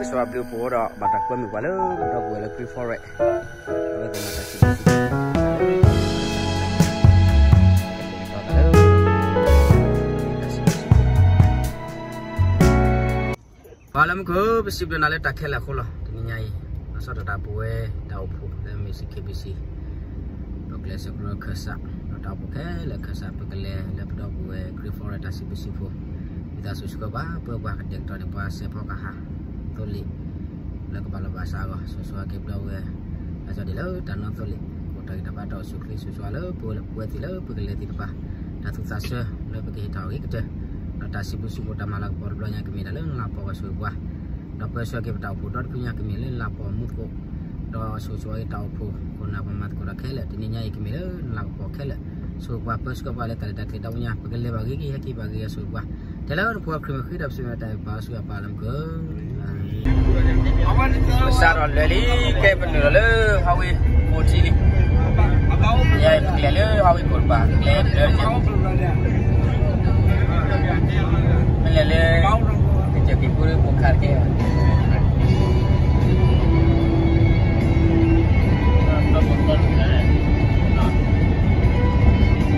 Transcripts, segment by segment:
စီၤအဘျုးအဖှိၣ်ဒီး ဘၣ်တၢ်ကွဲမုာ်ပှၤလၢပဒီပုၢ်ဝဲၢ်လၢ Green Forest အဝဲသ့ၣ်မၤတၢ်စံးဘျုးစံးဖှိၣ် ပှၤလၢမူခိၣ် ပစံးဘျုးနၤလၢတၢ်ခဲလၢာ်အဃိလီၤ. တနံၤညါအံၤ လီၤဆီဒၣ်တၢ်ပဝဲတၢ်အိၣ်ဖှိၣ်လၢ Music KBC ဒီးကျဲးစၢးကရၢခၢၣ်စး ဒီးတၢ်အိၣ်ဖှိၣ်ခဲလၢာ်ခၢၣ်စး ပကလဲၤလၢပဒီပုၢ်ဝဲၢ် Green Forest တၢ်စံးဘျုးစံးဖှိၣ် ဝံသးစူၤဆှၢပှၤ ပၢပှၤကတဲာ်ကတီၤန့ၢ်ပှၤစဲးဖီကဟၣ် သိလ့ၣ် လၢကဘၣ်လီၢ်ဘၣ်စးအဂီၢ် ဆိၣ်ဂ့ၤဆိၣ်ဝါက့ၤပဒီပုၢ်ဝဲၢ် လၢကဒ်လၢတၢ်နီသိလ့ၣ် အိၣ်တၢ်ဂံၢ်တၢ်ဘါတၢ်အိၣ်ဆူၣ်အိၣ်ချ့ ဆိၣ်ဂ့ၤဆိၣ်ဝါလၢပဝဲလၢပဝဲသ့ၣ်လၢပကလဲၤသ့ၣ်တဖၣ် တၢ်သူၣ်သးဆၢလၢပကဟ့ၣ်တၢ်အဂ့ၤကတၢၢ် ဒီးတၢ်စံးဘျုးစံးဖှိၣ်တၢ်မၤလၤကပီၤတဘျီညါကမ့ၢ်ဒၣ်လၢနလၤကပီၤကဆိၣ်ဂ့ၤပှၤ ဒီးပၢဆှၢက့ၤပတၢ်အိၣ်ဖှိၣ်ဒီတဖုညါကမ့ၢ်လၢနလၤကပီၤမူသကိး ဒီးဆိၣ်ဂ့ၤဆိၣ်ဝါက့ၤတၢ်အိၣ်ဖှိၣ် ခိၣ်နၢ်ပှၤမၤသကိးတၢ်ခဲလၢာ် တနံၤညါအံၤကမ့ၢ်လၢနလၤကပီၤခဲလၢာ် ဆိၣ်ဂ့ၤပှၤပၢဆှၢပှၤလၢတၢ်လဲၤတၢ်က့ၤ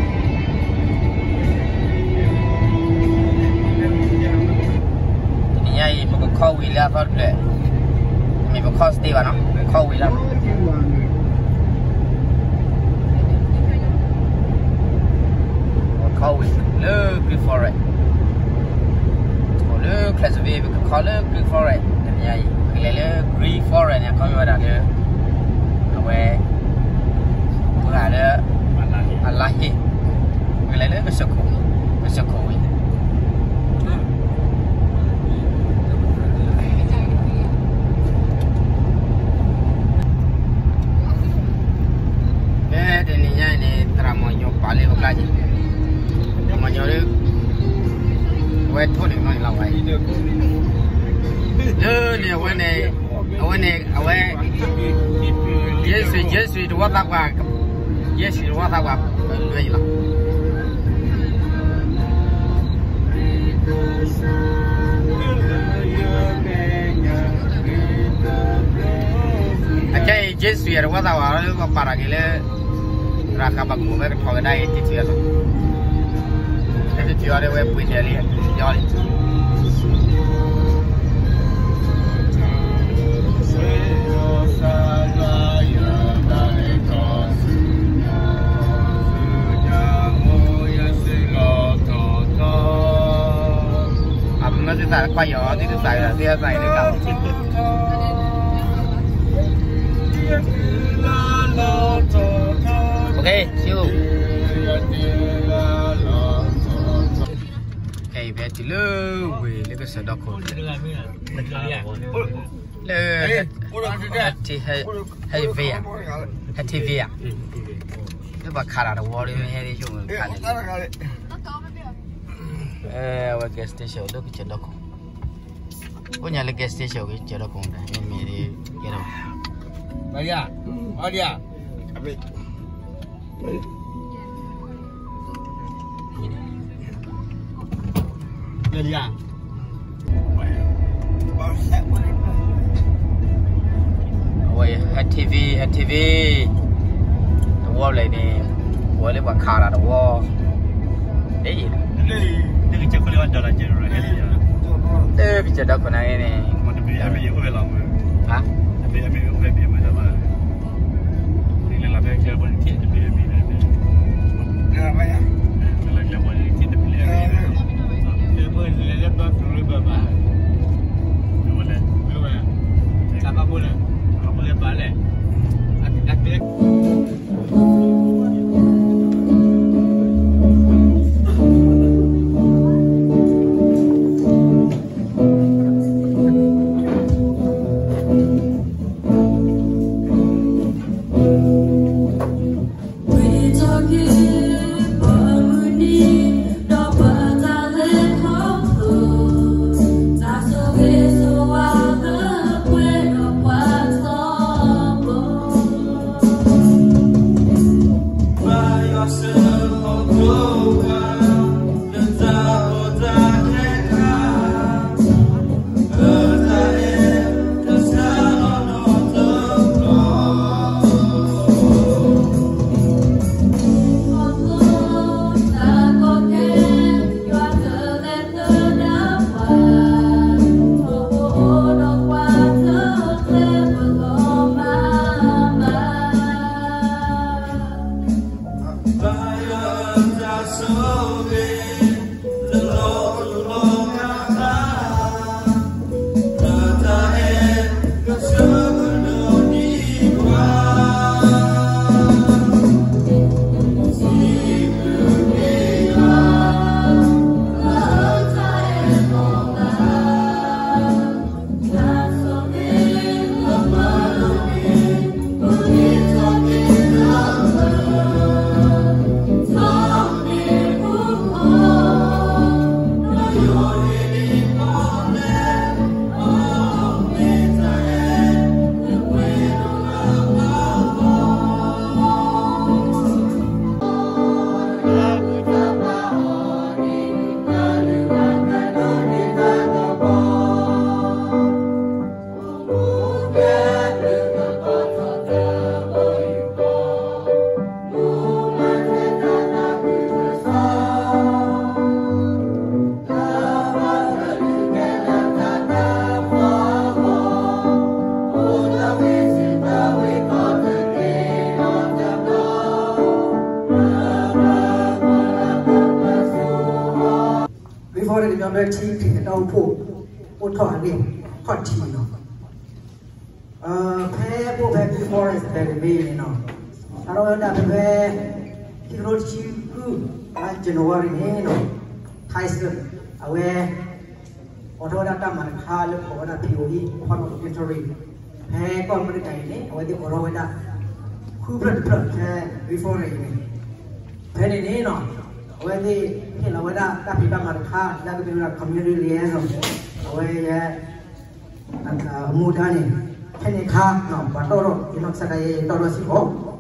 တၢ်အိၣ်ညါ ပကလဲၤဘၣ်ဂ့ၤဂ့ၤဟဲက့ၤဘၣ်ဂ့ၤဂ့ၤ ဆိၣ်ဂ့ၤပှၤ ထဲလၢနဖိအချံမ့ၢ်ဃ့ဒီးပစံးမ့ၢ်တၢ်အဲၣ်ပာ်ဆူအပၢ်လၢမူခိၣ် ပစးထီၣ်လၢာ်လံ ကဲပနုာ်လီၤလၢ highway fourteen လံ ယဲပကလဲၤလၢ highway four တဘၣ် ကလဲၤလၢ မ့ၢ်လဲၤလၢ ကစၢၢ်က့ၤပူၤလၢပူၤခးတက့ၢ် တနံၤညါအံၤ ပကခီဝံၤလၢအသီတဖျၢၣ် မ့ၢ်ပခီ stay ဘၣ်နီၤ ပခီဝံၤလီၤ ပခီဝံၤလၢ Green Forest အိၣ်လၢ Clarksville ပကခီလၢ Green Forest တနံၤညါအံၤ ပကလဲၤလၢ Green Forest န့ၣ် အခီပညီဝဲဒၣ်လၢ အဝဲ ပှၤလၢ အလါဟ့ၣ် ပကလဲၤလၢကစၢၢ်ခိၣ် ကစၢၢ်ခိၣ်ဝံၤ ကဲ တနံၤညါအံၤန့ၣ် သရၣ်မုၣ်ညီပာ်လၢပကျါက့ၤ သရၣ်မုၣ်ညီလၢ အဝဲထိၣ်န့ၣ်နီၤလီၤဝဲ လၢန့ၣ်အဝဲန့ၣ် အဝဲန့ၣ် အဝဲ ယ့ၣ်ၡူး ယ့ၣ်ၡူး တဝီသးပှၢ် ယ့ၣ်ၡူး တဝီသးပှၢ် လွဲအံၤလီၤ အခဲအံၤ ယ့ၣ်ၡူး တဝီသးပှၢ် ပပာ်တၢ်က့ၤလၢ ရၤဃးဘၣ်ခိၣ်ဝဲကထီၣ်ကဒါအံၤ တံၢ်ထံၣ်အီၤလီၤ တံၢ်ထံၣ်အီၤဒီးဝဲပှ့ၤတဲာ်လံ ယီလံ အပမ့ၢ်သ့ၣ်သးခွါယီၤ သ့ၣ်သးသးအံၤ Okay, see you. ခဲအံၤဖဲတုၤလၢဝ့ၢ်လၢကစၢၢ်ဒီခိၣ် လၢ ဟဲထံၣ် ဟဲ ဟဲထံၣ် ဟဲထံၣ်ဝ့ၢ်ဧါ လၢပှၤခးတၢ်တဝီဒီး မ့ၢ်ဟဲဒ်ဆိကမိၣ်ခးန့ၣ် အဝဲ gas station လၢကစၢၢ်ဒီခိၣ် အိၣ်ညါလၢ gas station ကစၢၢ်ဒီခိၣ်မတၤ မ့မ့ၢ်ဒ် ကဲထီၣ် အဝဲ ဟဲထံၣ်ဝ့ၢ် ဟဲထံၣ်ဝ့ၢ် တဝီဘျဲၣ်န့ၣ် ဝဲလၢပှၤခးတၢ်တဝီ ဒ်အံၤ လၢကစၢၢ်ဒီခိၣ်န့ၣ် ဟါ ဒီးဖဲထံခရံာ်အတၢ်အိၣ်ဖှိၣ် အိၣ်ထီၣ်အဂ့ၢ် ခီၣ်ထံးနီၤ, ဖဲပအိၣ်ဖဲ Forest Bailey န့ၣ်နီၤ, စးထီၣ်ဝဲဒၣ်ဖဲ ခံကထိတဆံဃု လါ January န့ၣ်နီၤ, Tyson အဝဲ အိးထီၣ်ဝဲဒၣ်တၢ်မၤတခါလၢကိးဝဲဒၣ် P O E, Port of Entry ဖဲကီၢ်အမဲရကၤအံၤန့ၣ် အဝဲသ့ၣ်အိးထီၣ်ဝဲဒၣ် ဃုဖျၢၣ်တဖျၢၣ်ဖဲ Reforest အံၤန့ၣ်, ဖဲန့ၣ်န့ၣ်နီၤ, အဝဲသ့ၣ်ဟ့ၣ်လီၤဝဲဒၣ်တၢ်ဖံးတၢ်မၤတခါ လၢအကမ့ၢ်ဝဲဒၣ် community liaison အဝဲယဲ အမူဒါန့ၣ်, ဖဲန့ၣ်အခါ ပှၤတီၣ်ထီၣ် ယနီၢ်ကစၢ်ဒၣ်ယဲ ယတီၣ်ထီၣ်စ့ၢ်ကီး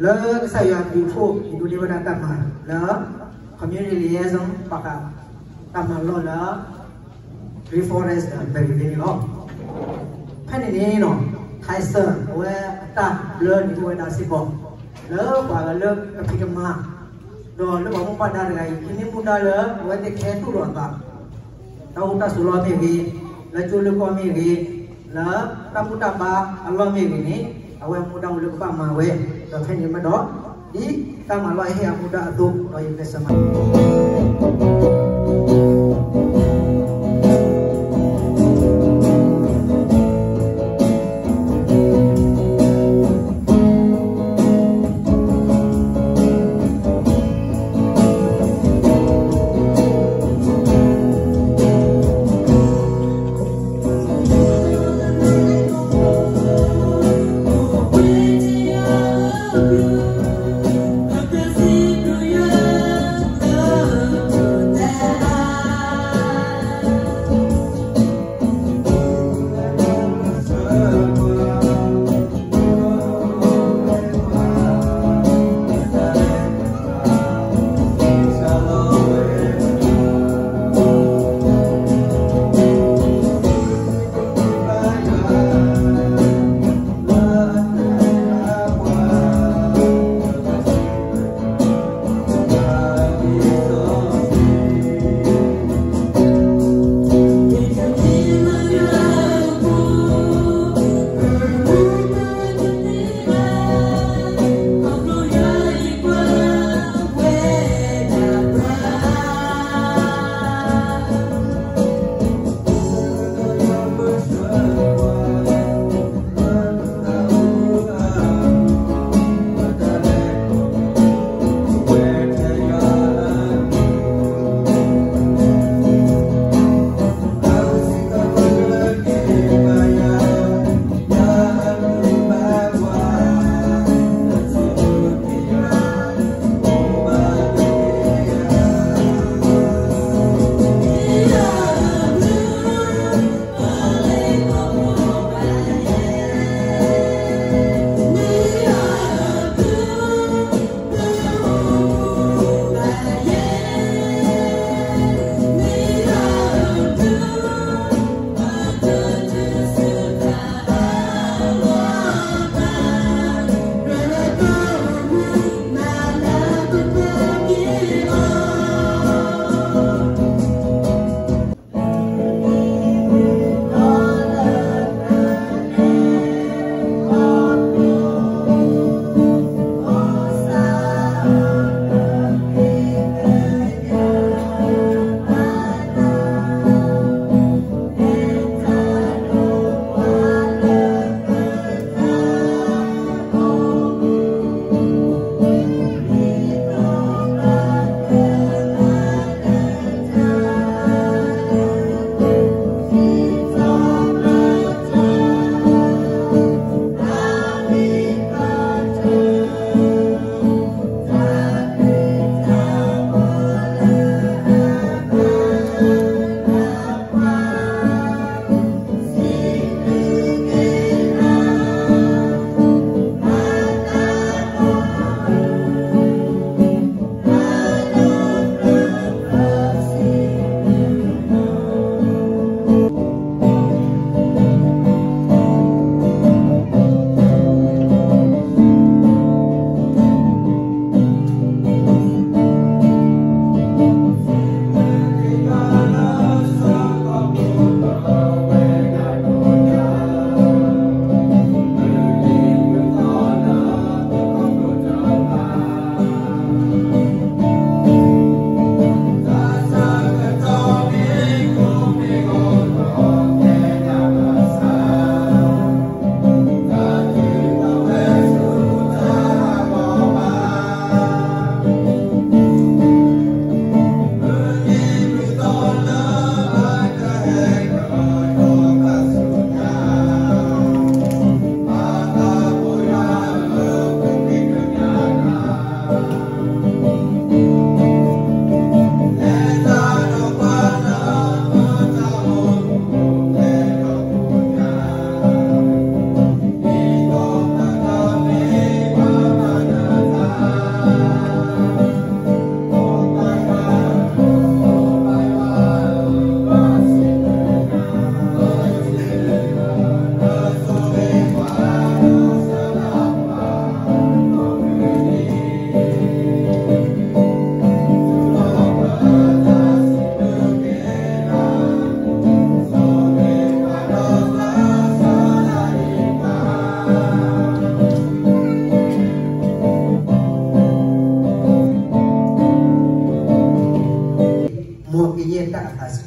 လၢကစၢ်ယွၤအဘျုးအဖှိၣ် ယဒိးန့ၢ်ဝဲဒၣ်တၢ်မၤလၢ community liaison ဘၣ်ဃးတၢ်မၤလီၢ်လၢ Reforest ဒီး Bailey န့ၣ်လီၤ. ဖဲန့ၣ်န့ၣ်နီၤ, Tyson အဝဲအတၢ်ဘျၢန့ၣ်အိၣ်ဝဲဒၣ်စ့ၢ်ကီး လၢပှၤလၢကဖံးကမၤ ဒီးလၢပှၤမိၢ်ပှၢ်ဒါတဂၤအံၤ ဟံးန့ၢ်မူဒါလၢအဝဲသ့ၣ်ကဟဲသူၣ်လီၤအသး တၢ်အိၣ်တၢ်ဆိးလီၢ်မ့ၢ်ဂ့ၤ, လၢကၠိလၢကီၢ်မ့ၢ်ဂ့ၤ, လၢတၢ်ဘူၣ်တၢ်ဘါအလီၢ်မ့ၢ်ဂ့ၤန့ၣ်, အဝဲမူဒါအိၣ်လၢကဘၣ်မၤဝဲ, ဒီးဖဲန့ၣ်မ့ၢ်ဒီး ဒ်တၢ်မၤလီၢ်ဟ့ၣ်အမူဒါအသိး ဒီးယမဲာ်ဆှးမၤ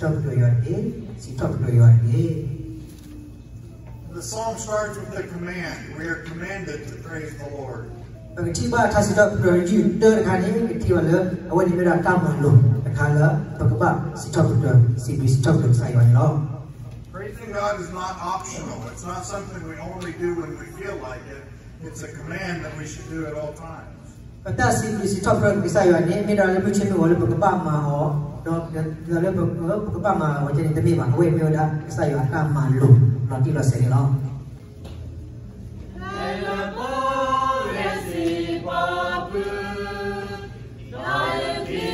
စံးထီၣ်ပတြၢၤယွၤတက့ၢ်, စံးထီၣ်ပတြၢၤယွၤတက့ၢ်. The psalm starts with a command. We are commanded to praise the Lord. ပကထံၣ်ဘၣ်တၢ်စံးထီၣ်ပတြၢၤတယုၢ်တၢတခါန့ၣ် ပထံၣ်ဘၣ်လၢအဝဲန့ၣ်မ့ၢ်ဒၣ်တၢ်မၤလိာ်တခါလၢ ပကဘၣ်စံးထီၣ်ပတြၢၤ စံးဘျုးစံးထီၣ်ပတြၢၤကစၢ်ယွၤန့ၣ်လီၤ. Praising God is not optional. It's not something we only do when we feel like it. It's a command that we should do at all times. ပတၢ်စံးဘျုးစံးထီၣ်ပတြၢၤကစၢ်ယွၤန့ၣ် မ့ၢ်ဒၣ်လၢမုၢ်ဆ့ၣ်မုၢ်ဂီၤလၢပကဘၣ်မၤအီၤ, ဒီးလၢပကဘၣ်မၤအီၤဝဲန့ၣ်တမ့ၢ်ဘၣ်, အဝဲမ့ၢ်ဝဲဒၣ်ကစၢ်ယွၤအတၢ်မၤလိာ်လီၤတံၢ်လီၤဆဲးန့ၣ်လီၤ. ဒီးဘၣ်တၢ်ဆၢထၢၣ်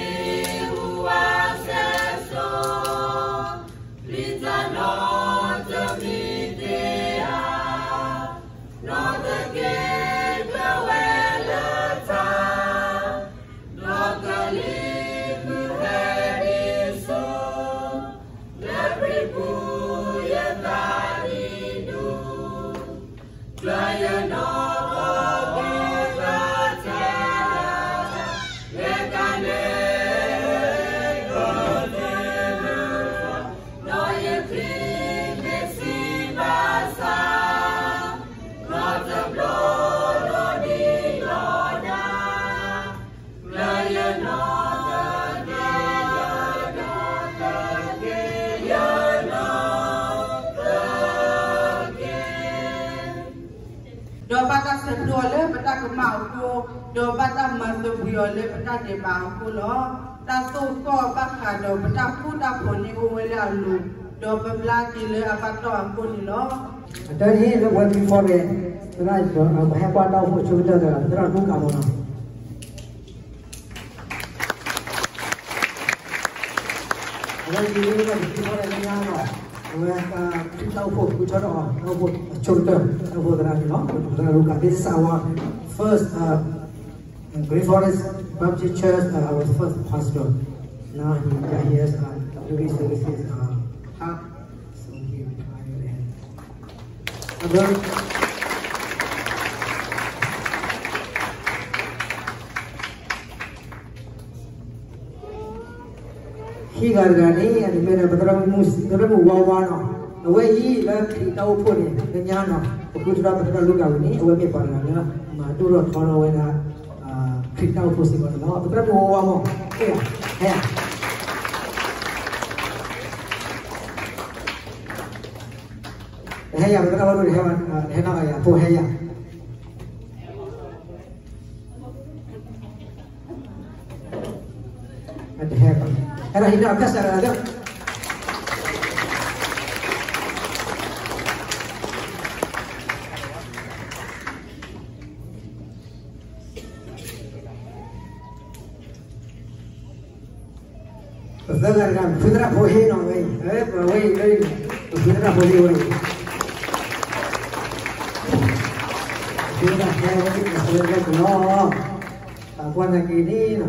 အီၤလၢပတၢ်ကမၣ်အဃိ, ဒီးဘၣ်တၢ်မၤသဘှံးအီၤလၢပတၢ်ဒဲးဘးအဃိလီၤ. တၢ်သိၣ်ဃီၣ်ဘၣ်ဃးဒီးပတၢ်ဃူတၢ်ဖိးန့ၣ်အိၣ်ဝဲလၢအလိၤ, ဒီးပဘျါက့ၤလၢအဘၣ်တီၢ်အဃိန့ၣ်လီၤ. အတၢ်န့ၣ် လၢပဝဲခံဖီရဲၣ် သရၣ် ပဟဲကွၢ်တၢ်အိၣ်ဖှိၣ်ဆိကတၢၢ်တဂၤ သရၣ်လူကၣ်မီၤနီၤ. အဝဲအံၤမ့ၢ်ဝဲဒၣ်ပသံကွၢ်လၢညါနီၤ, အဝဲ တၢ်အိၣ်ဖှိၣ်ဃုထၢထီၣ်အီၤ တၢ်အိၣ်ဖှိၣ်အဆိကတၢၢ် တၢ်အိၣ်ဖှိၣ်သရၣ်န့ၣ်လီၤ. သရၣ်လူကၣ် this is our first, uh, Green Forest Baptist Church, uh, our first pastor. Now he, yeah, he has, uh, duty services, uh, up, so he retired and ဟံၣ်ဂၤတဂၤန့ၣ် အမံၤမ့ၢ်ဒၣ် ပသရၣ်မုၣ်ဝါဝါနီၤ, အဝဲအံၤလၢခရံာ်တၢ်အိၣ်ဖှိၣ်န့ၣ် လၢညါနီၤ ပဃုထၢထီၣ်ပသရၣ်လူကၣ်ဝံၤန့ၣ် အဝဲမ့ၢ်ပှၤတဂၤလၢ မၤဒိၣ်ထီၣ်ထီထီၣ်ဝဲဒၣ် ခရံာ်တၢ်အိၣ်ဖှိၣ်စ့ၢ်ကီးန့ၣ်လီၤ. ပသရၣ်မုၣ်ဝါဝါမီၤ ဟဲယၤ ဟဲယၤ တဟဲယၤ ပသရၣ်ဝဲဒိၣ် တဟဲနီၢ်ဂၤယၤ ဖိဟဲယၤ တဟဲဘၣ် ဟဲဒၣ်ဟံးန့ၢ်အကစၢ်ဒၣ်လၢ ပသၢဂၤတဂၤ ပဖုသရၣ်ဖိဟ့ၣ်နီၤဝဲအံၤ, ပဝဲအံၤလၢ ပဖုသရၣ်ဖိဟ့ၣ်ဝဲအံၤ, ပဖုသရၣ်ဖိဟ့ၣ်ဝဲအံၤ ပသၢဂၤတဂၤလီၤ, ပကွၢ်နာ်က့ၤန့ၣ်နီၤ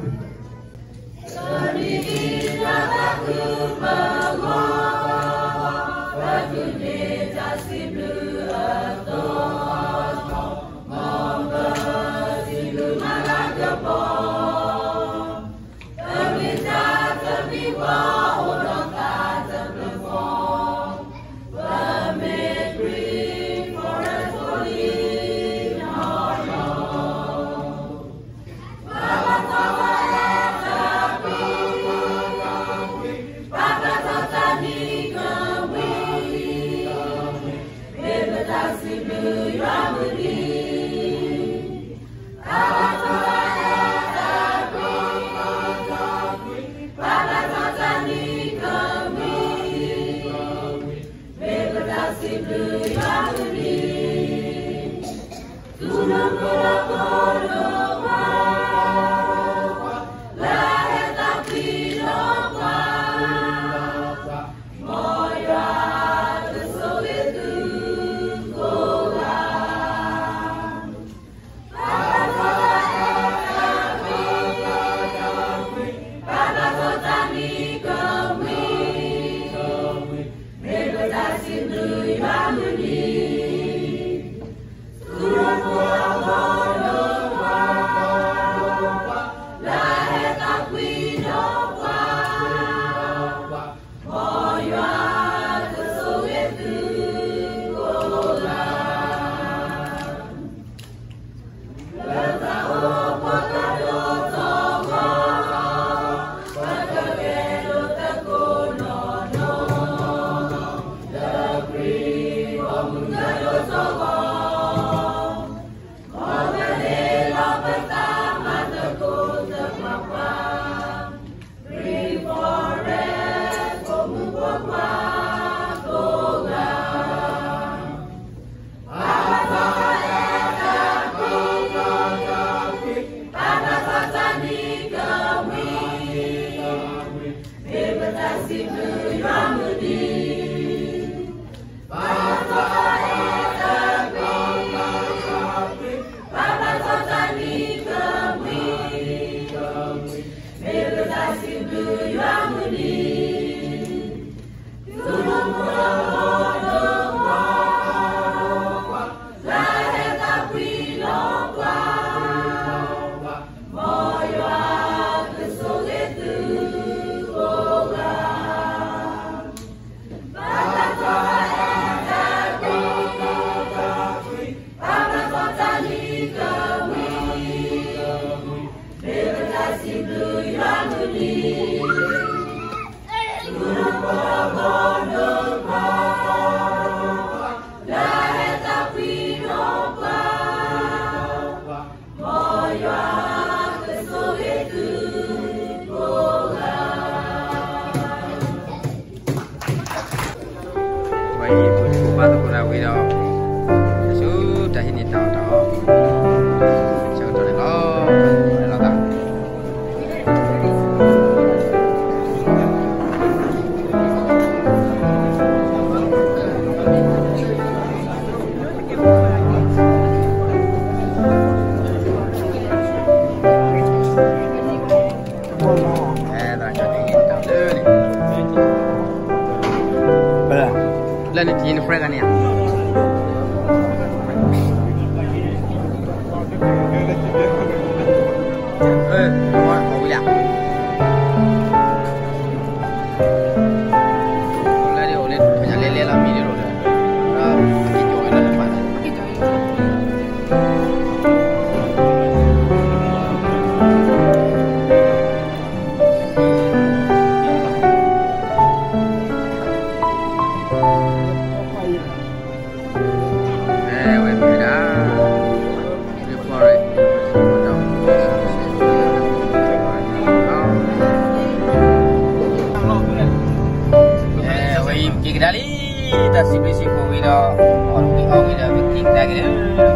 ဝဲအံၤ ပကဘၣ်သကိးတၢ်ဝံၤဒီး ဆူတၢ်ဟံးန့ၢ်တၢ်အီၣ်တၢ်အီ ဆၢကတီၢ်န့ၣ်လီၤ. လီၤသး လၢန့ၣ် တယံၤန friend ဂၤန့ၣ်ဧါ. လၢန့ၣ် အိၣ်လဲၤလဲၤလီၤမံၤဒ်လဲၣ်ဒီး က့ၤကီၤဝဲလၢလၢပာ်လီၤ. ဝဲမ့ၢ်ဝဲဒၣ် ဝဲအံၤ က့ၤကဒါလံ တၢ်စံးဘျုးစံးဖှိၣ်ဝံၤဒီး အီၣ်ဝံၤဒီး ပက့ၤကဒါက့ၤလၢ